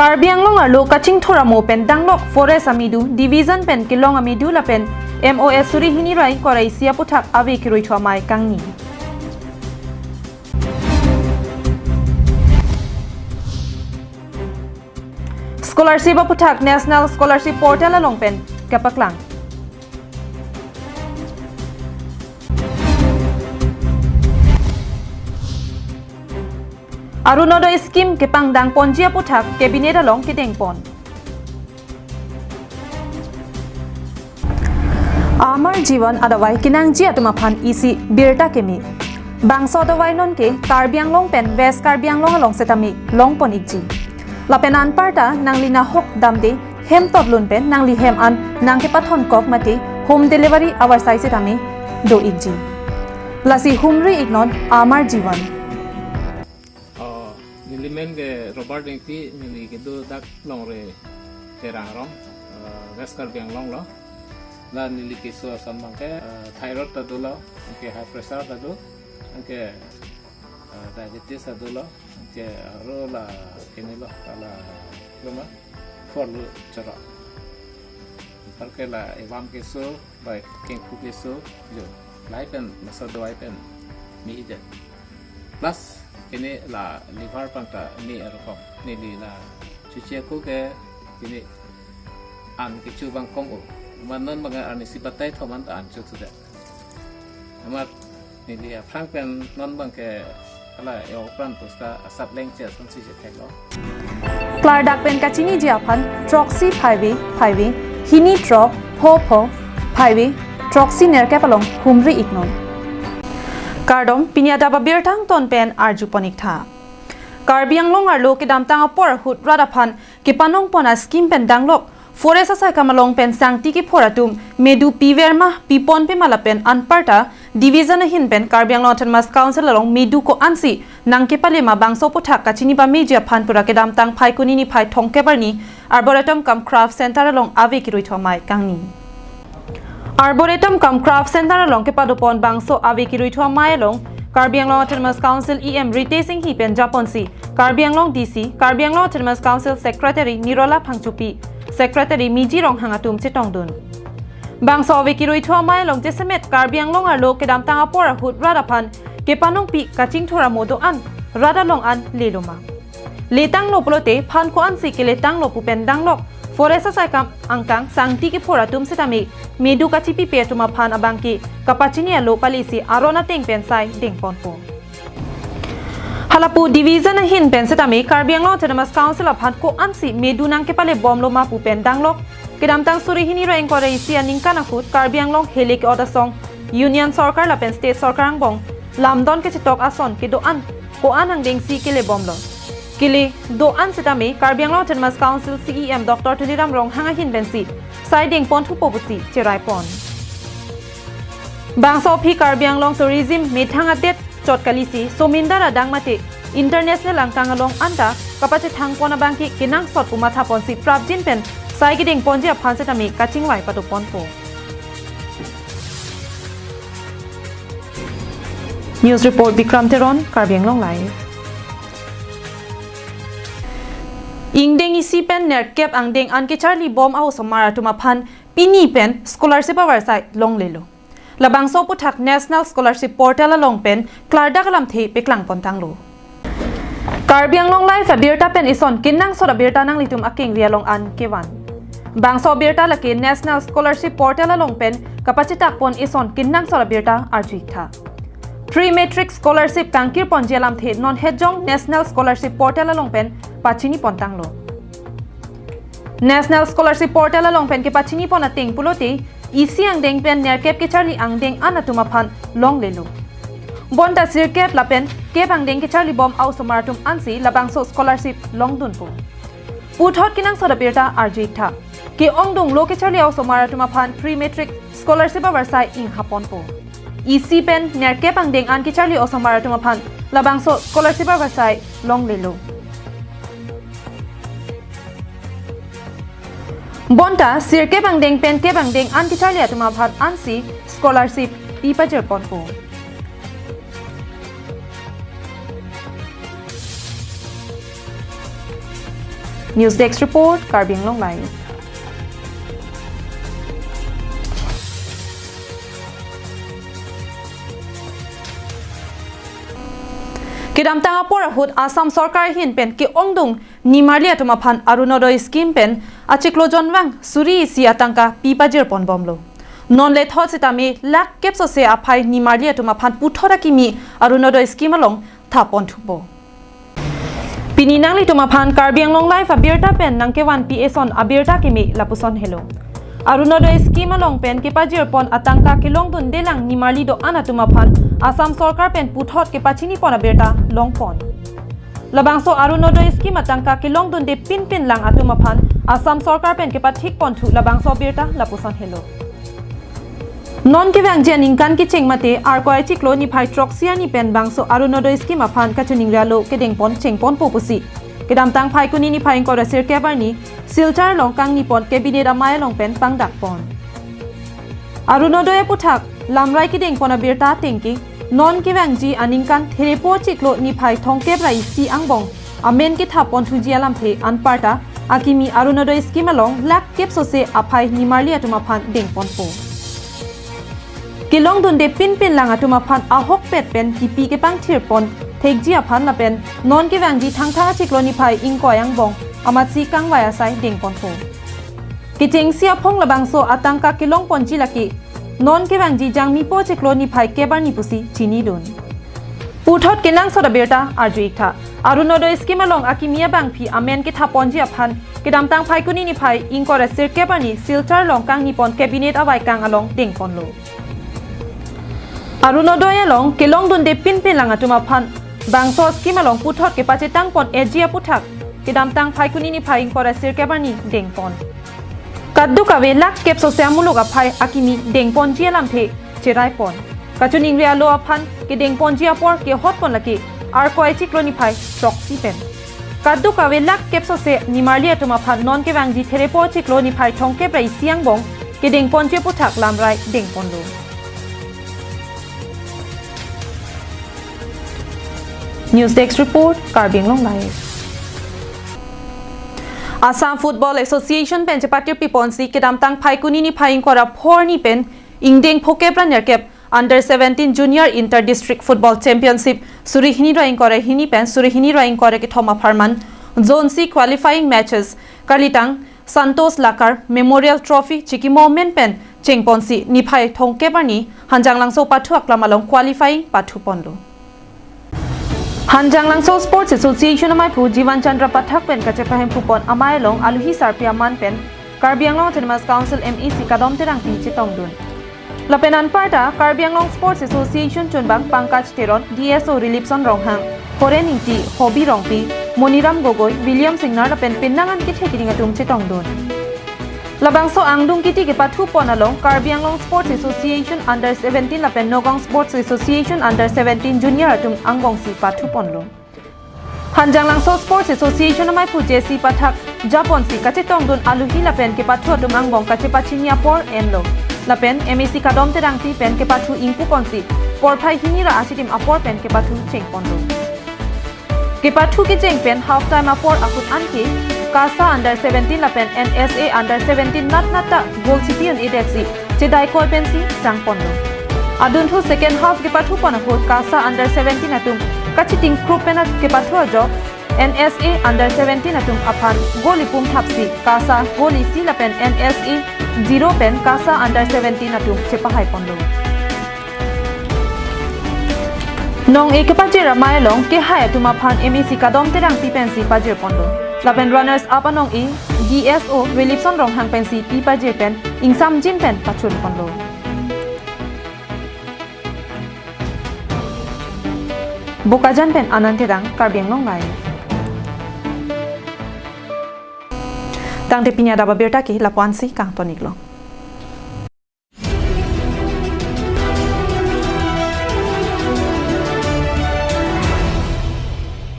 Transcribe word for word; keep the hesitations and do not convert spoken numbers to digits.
Karbi Anglong arlo kachingthur amo pen danglok forest amedu, division pen kelong amedu lapen M O S suri hini ra ingkoi ra isi aputhak ave kiruithu amei kangni. Scholarship aputhak National Scholarship Portal along pen kepaklang. Arunodoi scheme kepangdang ponji aputhak cabinet along kedeng pon. Amar Jivan adavai kenangji atum aphan isi birta keme. Bangso adavai nonke Karbi Anglong pen West Karbi Anglong along setame long pon ikji. Lapen anparta nangli nahok damde hem totlun pen nangli hem an nangkepathon kok mate home delivery avarsai setame do ikji. Lasi humri iknon Amar Jivan. Oh, neli men ke Robert Engti, neli kedo dak Longri Terang rong, eh, West Karbi Anglong lo. La neli keso ason abangke, eh, thyroid ta dolo, anke high pressure ta do, anke, eh, diabetes ta dolo, anke aro la kene lo, la loma, phor lo choro. Anparke la evam keso, bai kengphu keso, jo. Lahai pen, masa dawai pen, mi ijat. Plus, kene la liver pangta mi arokom. Neli la chuche ko ke, kene an kecho abang kom o. Amat non abang arnisi batai thom an ta an chothudet. Amat neli aphrang pen non abangke hala e-okran pusta asap lengche asonsi chetheklo. Klardak pen kachiniji aphan throksi phaive phaive, hini throk pho pho phaive, throksi nerkep along humri iknon. Kardom, pini adap abirta angton pen arju pon iktha. Karbi Anglong arlo kedamtang apor ahut rat aphan kepanong pon a-scheme pen danglok forest asaikam along pen sangti kephor atum medu piver ma, pipon pe ma lapen anparta division ahin pen Karbi Anglong Autonomous Council along medu ko-ansi nangkepale ma bangso aputhak kachini pameji aphan pura kedamtang Phaikuni niphai thomkep arni Arboretum cum Craft Center along ave kiruithu amei kangni. Arboretum cum Craft Center along kepado pon bangso ave kiruithu amei along Karbi Anglong Autonomous Council E M Ritesh Enghi pen japonsi Karbi Anglong D C, Karbi Anglong Autonomous Council Secretary Nirola Phangchopi, Secretary Miji Ronghang atum chetongdun. Bangso ave kiruithu amei along jasemet Karbi Anglong arlo kedamtang apor ahut rat aphan kepanongpi kachingthur amo do-an rat along an lelo ma. Letanglo pulote phan ko-ansi keletanglo pu pen danglok forest asaikam angkang sangti kephor atum setame medu kachipipe atum aphan abangke kapachini alo palisi aron ateng pen sai dengponpo. Halapu division ahin pen setame Karbi Anglong Autonomous Council aphan ko-ansi medu nangkepale bomlo ma pu pen danglok kedamtang suri hini ra ingkoi ra isi aningkan ahut Karbi Anglong hele ke-ot asong Union Sorkar lapen State Sorkar angbong lamdon kechetok ason kedo-an ko-an angdengsi kele bomlo. Kele do-an setame Karbi Anglong Autonomous Council C E M Doctor Tuliram Ronghang ahin pensi sai dengponthupo pusi cherai pon. Bangso aphi Karbi Anglong tourism methang adet chot kalisi somindar adang mate international angkang along anta kapachethang pon abangke kenangsot pu matha ponsi prapjin pen sai kedengponji aphan setame kachingvai pado ponpo. News report Bikram Teron, Karbi Anglong Live. Ingdeng isi pen nerkep angdeng an kecharli bom a-osomar atum aphan pini pen scholarship avarsai longlelo. Labangso aputhak National Scholarship Portal along pen klardak alamthe peklang pontanglo. Karbi Anglong Live abirta pen ison kenangsot abirta nanglitum akengri along an kevan. Bangso abirta lake National Scholarship Portal along pen kapachetak pon ison kenangsot abirta arju iktha. Pre-matric scholarship kangkir ponji alamthe non hejong National Scholarship Portal along pen pachini pontanglo. National Scholarship Portal along pen kepachini pon ateng pulote isi angdeng pen nerkep kecharli angdeng an atum aphan longlelo. Bonta sirkep lapen kep angdeng kecharli bom a-osomar atum ansi labangso scholarship longdunpo. Puthot kenangsot abirta arju iktha. Ke-ongdunglo kecharli a-osomar atum aphan pre-matric scholarship avarsai ingha ponpo. Isi pen nerkep angdeng an kecharli osomar atum aphan labangso scholarship avarsai longlelo. Bonta sirkep angdeng pen kep angdeng an kecharli atum aphan ansi scholarship pipajir ponpo. News Desk Report, Karbi Anglong Live. Kedamtang apor ahut Assam Sorkar ahin pen ke-ongdung nimarli atum aphan Arunodoi scheme pen achiklo jonvang suri isi atangka pi pajir pon bomlo. Non lethot sitame lakh kep sose aphai nimarli atum aphan puthot akimi Arunodoi scheme along tha pon thupo. Pini nanglitum aphan Karbi Anglong Live abirta pen nangkevanpi eson abirta keme lapuson helo. Arunodoi scheme along pen kepajir pon atangka kelongdundelang nimarli do-an atum aphan Assam Sorkar pen puthot kepachini pon abirta long pon. Labangso Arunodoi scheme atangka kelongdunde pinpin lang atum aphan Assam Sorkar pen kepathik pon thu labangso abirta lapuson helo. Non kevangji aningkan kecheng mate Arkoi achiklo niphai throksi arni pen bangso Arunodoi scheme aphan kachiningri alo kedeng pon cheng ponpo pusi kedamtang Phaikuni niphai ingkoi ra sirkep arni Silchar along kangni pon Cabinet amei along pen pangdak pon. Arunodoi aputhak lamrai kedeng pon abirta ateng ke non kevangji aningkan therepo achiklo niphai thomkep ra isi angbong amen ketha pon thuji alamthe anparta akimi Arunodoi scheme along lakh kep sose aphai nimarli atum aphan deng ponpo. Kelongdunde pinpin lang atum aphan ahokpet pen kipi kepangthir pon thekji aphan lapen non kevangji Thangthang achiklo niphai ingkoi angbong amatsi kangvai asai deng ponpo. Kechengsi aphong labangso atangka kelong ponji lake non kevangji Jangmipo achiklo niphai kep arni pusi chinidun. Puthot kenangsot abirta arju-ik tha. Arunodoi scheme along akimi abangpi amen ketha ponji aphan kedamtang Phaikuni niphai ingkoi ra sirkep arni Silchar along kangni pon Cabinet avaikang along deng ponlo. Arunodoi along kelongdunde pinpin lang atum aphan bangso scheme along puthot kepachetang pon eji aputhak kedamtang Phaikuni niphai ingkoi ra sirkep arni deng pon. Kadokave lakh kep sose amuluk aphai akimi deng ponji alamthe cherai pon. Kachiningri alo aphan kedeng ponji apor kehot pon lake Arkoi achiklo niphai throksi pen. Kadokave lakh kep sose nimarli atum aphan non kevangji therepo achiklo niphai thomkep ra isi angbong kedeng ponji aputhak lamrai deng ponlo. News Desk Report, Karbi Anglong Live. Assam Football Association pen chepatirpi ponsi kedamtang Phaikuni niphai ingkoi ra pho arni pen ingdeng phokep ra nerkep Under seventeen Junior Inter District Football Championship suri hini ra ingkoi ra hini pen suri hini ra ingkoi ra kethom apharman Zone C qualifying matches kalitang Santosh Lakar Memorial Trophy chikimo amen pen cheng ponsi niphai thomkep arni Hanjanglangso pathu aklam along qualifying pathu ponlo. Hanjanglangso Sports Association amaiphu Jivan Chandra Pathak pen kachepahemphu pon amei along aluhi sarpi aman pen Karbi Anglong Autonomous Council M A C Kadom Terangpi chetongdun. Lapen anparta Karbi Anglong Sports Association chunbang Pankaj Teron, D S O Rilipson Ronghang, Horen Ingti, Hobi Rongpi, Moniram Gogoi, William Singnar lapen penang an kethe keding atum chetongdun. Labangso angdung kiti kepathu pon along Karbi Anglong Sports Association Under seventeen lapen Nagaon Sports Association Under seventeen Junior atum angbongsi pathu ponlo. Hanjanglangso Sports Association amaiphu J C Pathak japonsi kachetongdun aluhi lapen kepathu atum angbong kachepachini apor enlo. Lapen M A C Kadom Terangpi pen kepathu ingpu ponsi porphai hini ra achitim apor pen kepathu cheng ponlo. Kepathu kecheng pen half time apor ahut anke KASA Under seventeen lapen N S A Under seventeen nat nat ta goal chipi un-edetsi chedai koi pensi sang ponlo. Adunthu second half kepathu pon ahut KASA Under seventeen atum kachiting krup pen kepathu ajok N S A Under seventeen atum aphan goal ipum thapsi KASA goal isi lapen N S A zero pen KASA Under seventeen atum chepahai ponlo. Nong-e kepajir amei along kehai atum aphan M A C Kadom Terangpi pensi pajir ponlo. Lapen runners up anong-e D S O Rilipson Ronghang pensi pi pajir pen ingsamjin pen pachun ponlo. Bokajan pen Anand Terang, Karbi Anglong Live. Tangte pini adap abirta ke lapu-ansi kangton-iklo.